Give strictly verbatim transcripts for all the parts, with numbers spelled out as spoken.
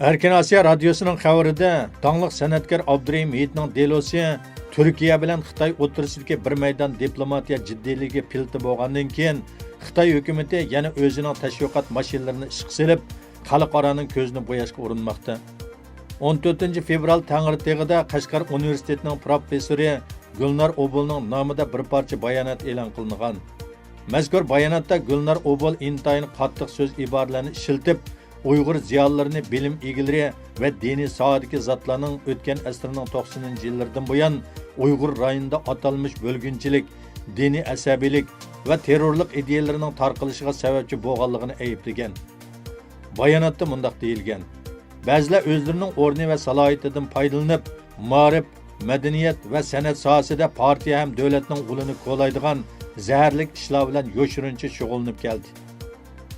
ئەركىن ئاسىيا رادىيوسىنىڭ خەۋىرىدە، داڭلىق سەنئەتكار ئابدۇرېھىم ھېيتنىڭ دېلوسى تۈركىيە بىلەن خىتاي ئوتتۇرىسىدىكى بىر مەيدان دىپلوماتىيە جىددىيلىكى پىلتە بولغاندىن كېيىن، خىتاي ھۆكۈمىتى يەنە ئۆزىنىڭ تەشۋىقات ماشىنىلىرىنى ئىشقا سېلىپ، خەلقئارانىڭ كۆزىنى بوياشقا ئۇرۇنماقتا. ئون تۆتىنچى فېۋرال تەڭرىتېغىدا قەشقەر ئۇنىۋېرسىتېتىنىڭ پروفېسسورى گۈلنار ئوبۇلنىڭ نامىدا بىر پارچە بايانات ئېلان قىلىنغان. مەزكۇر باياناتتا گۈلنار ئوبۇل ئىنتايىن قاتتىق سۆز ئىبارىلەرنى ئىشلىتىپ، ئۇيغۇر زىيالىيلىرىنى بىلىم ئىگىلىرى ۋە دىنىي ساھەدىكى زاتلارنىڭ ئۆتكەن ئەسىرنىڭ توقسىنىنچى يىللىرىدىن بۇيان ئۇيغۇر رايونىدا ئاتالمىش بۆلگۈنچىلىك، دىنىي ئەسەبىيلىك ۋە تېررورلۇق ئىدىيەلىرىنىڭ تارقىلىشىغا سەۋەبچى بولغانلىقىنى ئەيىبلىگەن. باياناتتا مۇنداق دېيىلگەن: بەزىلەر ئۆزلىرىنىڭ ئورنى ۋە سالاھىيىتىدىن پايدىلىنىپ، مائارىپ، مەدەنىيەت ۋە سەنئەت ساھەسىدە پارتىيە ھەم دۆلەتنىڭ ئۇلىنى كولايدىغان زەھەرلىك ئىشلار بىلەن يوشۇرۇنچە شۇغۇللىنىپ كەلدى.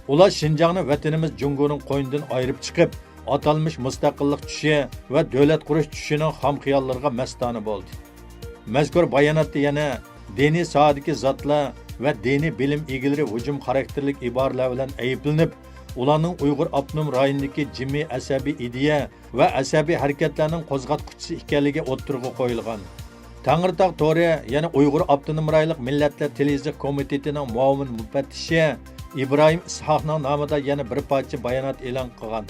ئۇلار شىنجاڭنى ۋەتىنىمىز جۇڭگونىڭ قوينىدىن ئايرىپ چىقىپ، ئاتالمىش مۇستەقىللىق چۈشى ۋە دۆلەت قۇرۇش چۈشىنىڭ خام خىياللىرىغا مەستانە بولدى. مەزكۇر باياناتتا يەنە دىنىي ساھەدىكى زاتلار ۋە دىنىي بىلىم ئىگىلىرى ھۇجۇم خاراكتېرلىك ئىبارىلەر بىلەن ئەيىبلىنىپ، ئۇلارنىڭ ئۇيغۇر ئاپتونوم رايونىدىكى جىممىي ئەسەبىي ئىدىيە ۋە ئەسەبىي ھەرىكەتلەرنىڭ قوزغاتقۇچىسى ئىكەنلىكى ئوتتۇرىغا قويۇلغان. تەڭرىتاغ تورى يەنە ئۇيغۇر ئاپتونوم رايونلۇق مىللەتلەر تىلى-يېزىق كومىتېتىنىڭ مۇئاۋىن مۇپەتتىشى ئىبراھىم ئىسھاقنىڭ نامىدا يەنە بىر پارچە بايانات ئېلان قىلغان.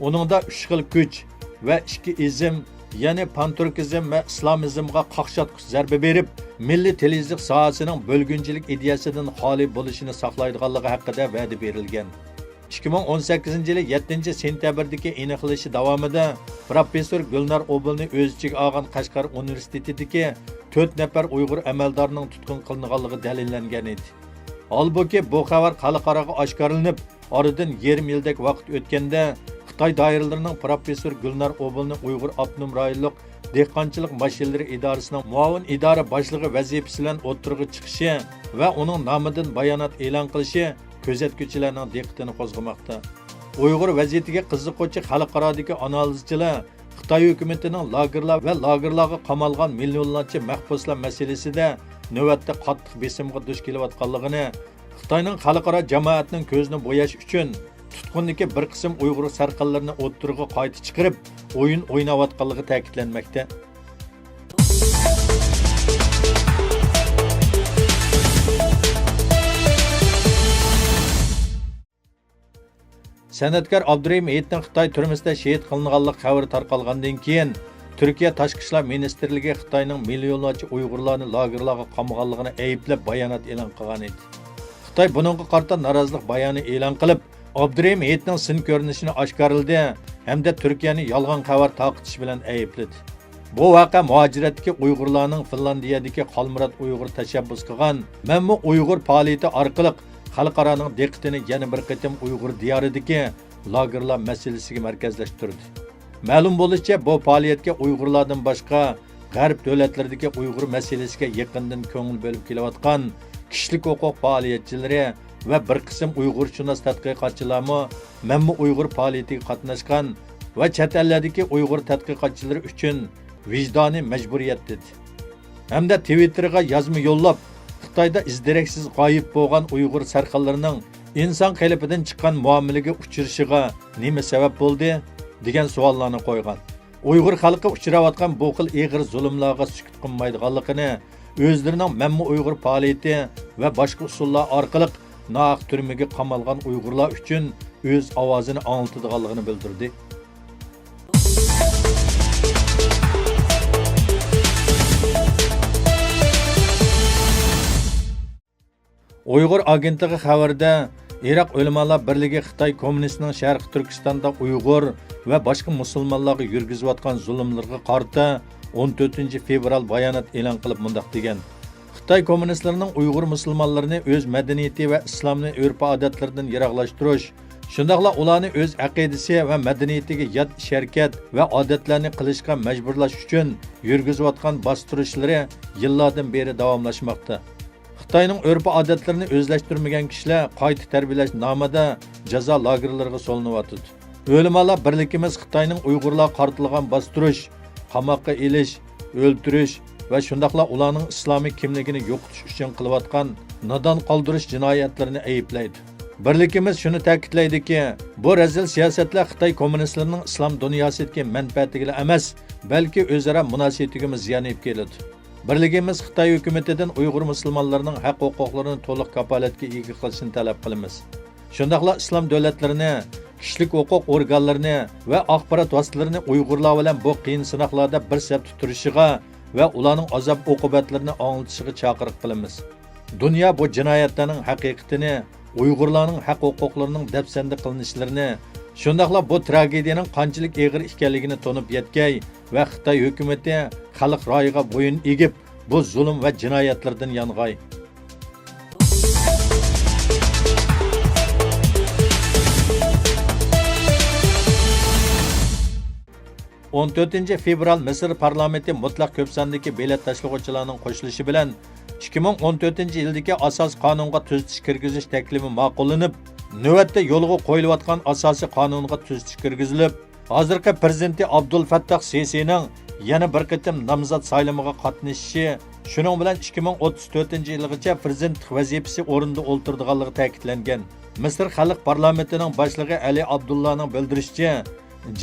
ئۇنىڭدا ئۈچ خىل كۈچ ۋە ئىككى ئىزم، يەنى پانتۈركىزم ۋە ئىسلامىزمغا قاقشاتقۇچ زەربە بېرىپ، مىللىي تىل-يېزىق ساھەسىنىڭ بۆلگۈنچىلىك ئىدىيەسىدىن خالىي بولۇشىنى ساقلايدىغانلىقى ھەققىدە ۋەدە بېرىلگەن. ئىككى مىڭ ئون سەككىزىنچى يىلى يەتتىنچى سېنتەبىردىكى ئېنىقلىشى داۋامىدا پروفېسسور گۈلنار ئوبۇلنى ئۆز ئىچىگە ئالغان قەشقەر ئۇنىۋېرسىتېتىدىكى تۆت نەپەر ئۇيغۇر ئەمەلدارىنىڭ تۇتقۇن قىلىنغانلىقى دەلىللەنگەن ئىدى. ھالبۇكى، بۇ خەۋەر خەلقئاراغا ئاشكارىلىنىپ، ئارىدىن يېرىم يىلدەك ۋاقىت ئۆتكەندە، خىتاي دائىرىلىرىنىڭ پروفېسسور گۈلنار ئوبۇلنى ئۇيغۇر ئاپتونوم رايونلۇق دېھقانچىلىق ماشىنىلىرى ئىدارىسىنىڭ مۇئاۋىن ئىدارە باشلىقى ۋەزىپىسى بىلەن ئوتتۇرىغا چىقىشى ۋە ئۇنىڭ نامىدىن بايانات ئېلان قىلىشى كۆزەتكۈچىلەرنىڭ دىققىتىنى قوزغىماقتا. ئۇيغۇر ۋەزىيىتىگە قىزىققۇچى خەلقئارادىكى ئانالىزچىلار خىتاي ھۆكۈمىتىنىڭ لاگېرلار ۋە لاگېرلارغا قامالغان مىليونلارچە مەھبۇسلار مەسىلىسىدە نۆۋەتتە قاتتىق بېسىمغا دۇچ كېلىۋاتقانلىقىنى، خىتاينىڭ خەلقئارا جامائەتنىڭ كۆزىنى بوياش ئۈچۈن تۇتقۇندىكى بىر قىسىم ئۇيغۇر سەرخىللىرىنى ئوتتۇرىغا قايتا چىقىرىپ، ئويۇن ئويناۋاتقانلىقى تەكىتلەنمەكتە. سەنئەتكار ئابدۇرېھىم ھېيتنىڭ خىتاي تۈرمىسىدە شېھىت قىلىنغانلىق خەۋىرى تارقالغاندىن كېيىن، تۈركىيە تاشقى ئىشلار مىنىستىرلىكى خىتاينىڭ مىليونلارچە ئۇيغۇرلارنى لاگېرلارغا قامىغانلىقىنى ئەيىبلەپ بايانات ئېلان قىلغان ئىدى. خىتاي بۇنىڭغا قارىتا نارازىلىق بايانى ئېلان قىلىپ، ئابدۇرېھىم ھېيتنىڭ سىن كۆرۈنۈشىنى ئاشكارىلىدى ھەمدە تۈركىيەنى يالغان خەۋەر تارقىتىش بىلەن ئەيىبلىدى. بۇ ۋەقە مۇھاجىرەتتىكى ئۇيغۇرلارنىڭ فىنلاندىيەدىكى خالمۇرات ئۇيغۇر تەشەببۇس قىلغان مەنمۇ ئۇيغۇر پائالىيىتى ئارقىلىق خەلقئارانىڭ دىققىتىنى يەنە بىر قېتىم ئۇيغۇر دىيارىدىكى لاگېرلار مەسىلىسىگە مەركەزلەشتۈردى. مەلۇم بولۇشىچە، بۇ پائالىيەتكە ئۇيغۇرلاردىن باشقا غەرب دۆلەتلىرىدىكى ئۇيغۇر مەسىلىسىگە يېقىندىن كۆڭۈل بۆلۈپ كېلىۋاتقان كىشىلىك ھوقۇق پائالىيەتچىلىرى ۋە بىر قىسىم ئۇيغۇرشۇناس تەتقىقاتچىلارمۇ مەنمۇ ئۇيغۇر پائالىيىتىگە قاتناشقان ۋە چەت ئەللەردىكى ئۇيغۇر تەتقىقاتچىلىرى ئۈچۈن ۋىجدانىي مەجبۇرىيەت دېدى. ھەمدە تىۋىتتېرغا يازما يوللاپ، خىتايدا ئىز-دېرەكسىز غايىب بولغان ئۇيغۇر سەرخىللىرىنىڭ ئىنسان قېلىپىدىن چىققان مۇئامىلىگە ئۇچرىشىغا نېمە سەۋەب بولدى؟ دېگەن سوئاللارنى قويغان. ئۇيغۇر خەلقى ئۇچراۋاتقان بۇ خىل ئېغىر زۇلۇملارغا سۈكۈت قىلمايدىغانلىقىنى، ئۆزلىرىنىڭ مەنمۇ ئۇيغۇر پائالىيىتى ۋە باشقا ئۇسۇللار ئارقىلىق ناھەق تۈرمىگە قامالغان ئۇيغۇرلار ئۈچۈن ئۆز ئاۋازىنى ئاڭلىتىدىغانلىقىنى بىلدۈردى. ئۇيغۇر ئاگېنتلىقى خەۋىرىدە، ئىراق ئۆلىمالار بىرلىكى خىتاي كوممۇنىستىنىڭ شەرقىي تۈركىستاندا ئۇيغۇر ۋە باشقا مۇسۇلمانلارغا يۈرگۈزۈۋاتقان زۇلۇملىرىغا قارىتا ئون تۆتىنچى فېۋرال بايانات ئېلان قىلىپ مۇنداق دېگەن: خىتاي كوممۇنىستلىرىنىڭ ئۇيغۇر مۇسۇلمانلىرىنى ئۆز مەدەنىيىتى ۋە ئىسلامنى ئۆرپ-ئادەتلىرىدىن يىراقلاشتۇرۇش، شۇنداقلا ئۇلارنى ئۆز ئەقىدىسى ۋە مەدەنىيىتىگە يات ئىش-ھەرىكەت ۋە ئادەتلەرنى قىلىشقا مەجبۇرلاش ئۈچۈن يۈرگۈزۈۋاتقان باستۇرۇشلىرى يىللاردىن بېرى داۋاملاشماقتا. خىتاينىڭ ئۆرپ-ئادەتلىرىنى ئۆزلەشتۈرمىگەن كىشىلەر قايتا تەربىيەلەش نامىدا جازا لاگېرلىرىغا سولىنىۋاتىدۇ. ئۆلىمالار بىرلىكىمىز خىتاينىڭ ئۇيغۇرلارغا قارىتىلغان باستۇرۇش، قاماققا ئېلىش، ئۆلتۈرۈش ۋە شۇنداقلا ئۇلارنىڭ ئىسلامىي كىملىكىنى يوقىتىش ئۈچۈن قىلىۋاتقان نادان قالدۇرۇش جىنايەتلىرىنى ئەيىبلەيدۇ. بىرلىكىمىز شۇنى تەكىتلەيدۇكى، بۇ رەزىل سىياسەتلەر خىتاي كوممۇنىستلىرىنىڭ ئىسلام دۇنياسىدىكى مەنپەئەتىگىلا ئەمەس، بەلكى ئۆزئارا مۇناسىۋىتىگىمۇ زىيان ئېلىپ كېلىدۇ. بىرلىكىمىز خىتاي ھۆكۈمىتىدىن ئۇيغۇر مۇسۇلمانلىرىنىڭ ھەق-ھوقۇقلىرىنى تولۇق كاپالەتكە ئىگە قىلىشىنى تەلەپ قىلىمىز. شۇنداقلا ئىسلام دۆلەتلىرىنى، كىشىلىك ھوقۇق ئورگانلىرىنى ۋە ئاخبارات ۋاسىتىلىرىنى ئۇيغۇرلار بىلەن بۇ قىيىن سىناقلاردا بىر سەپتە تۇرۇشىغا ۋە ئۇلارنىڭ ئازاب-ئوقۇبەتلىرىنى ئاڭلىتىشىغا چاقىرىق قىلىمىز. دۇنيا بۇ جىنايەتلەرنىڭ ھەقىقىتىنى، ئۇيغۇرلارنىڭ ھەق-ھوقۇقلىرىنىڭ دەپسەندە قىلىنىشلىرىنى، شۇنداقلا بۇ تراگېدىيەنىڭ قانچىلىك ئېغىر ئىكەنلىكىنى تونۇپ يەتكەي ۋە خىتاي ھۆكۈمىتى خەلق رايىغا بويۇن ئېگىپ، بۇ زۇلۇم ۋە جىنايەتلىرىدىن يانغاي. ئون تۆتىنچى فېۋرال مىسىر پارلامېنتى مۇتلەق كۆپ ساندىكى بېلەت تاشلىغۇچىلارنىڭ قوشۇلۇشى بىلەن ئىككى مىڭ ئون تۆتىنچى يىلدىكى ئاساسىي قانۇنغا تۈزىتىش كىرگۈزۈش تەكلىپى ماقۇللىنىپ، نۆۋەتتە يولغا قويۇلۇۋاتقان ئاساسىي قانۇنغا تۈزىتىش كىرگۈزۈلۈپ، ھازىرقى پىرېزىدېنتى ئابدۇلفەتتاھ سىسىنىڭ يەنە بىر قېتىم نامزات سايلىمىغا قاتنىشىشى، شۇنىڭ بىلەن ئىككى مىڭ ئوتتۇز تۆتىنچى يىلغىچە پىرېزىدېنتلىق ۋەزىپىسى ئورنىدا ئولتۇرىدىغانلىقى تەكىتلەنگەن. مىسىر خەلق پارلامېنتىنىڭ باشلىقى ئەلى ئابدۇللانىڭ بىلدۈرۈشىچە،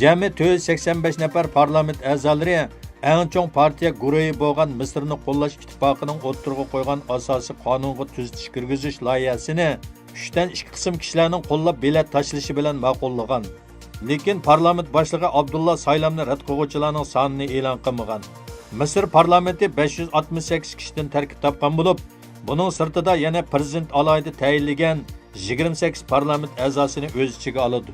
جەمئىي تۆت يۈز سەكسەن بەش نەپەر پارلامېنت ئەزالىرى ئەڭ چوڭ پارتىيە گۇرۇھى بولغان مىسىرنى قوللاش ئىتتىپاقىنىڭ ئوتتۇرىغا قويغان ئاساسىي قانۇنغا تۈزىتىش كىرگۈزۈش لايىھەسىنى ئۈچتىن ئىككى قىسىم كىشىلەرنىڭ قوللاپ بېلەت تاشلىشى بىلەن ماقۇللىغان. لېكىن پارلامېنت باشلىقى ئابدۇللا سايلامنى رەت قىلغۇچىلارنىڭ سانىنى ئېلان قىلمىغان. مىسىر پارلامېنتى بەش يۈز ئاتمىش سەككىز كىشىدىن تەركىب تاپقان بولۇپ، بۇنىڭ سىرتىدا يەنە پىرېزىدېنت ئالاھىدە تەيىنلىگەن يىگىرمە سەككىز پارلامېنت ئەزاسىنى ئۆز ئىچىگە ئالىدۇ.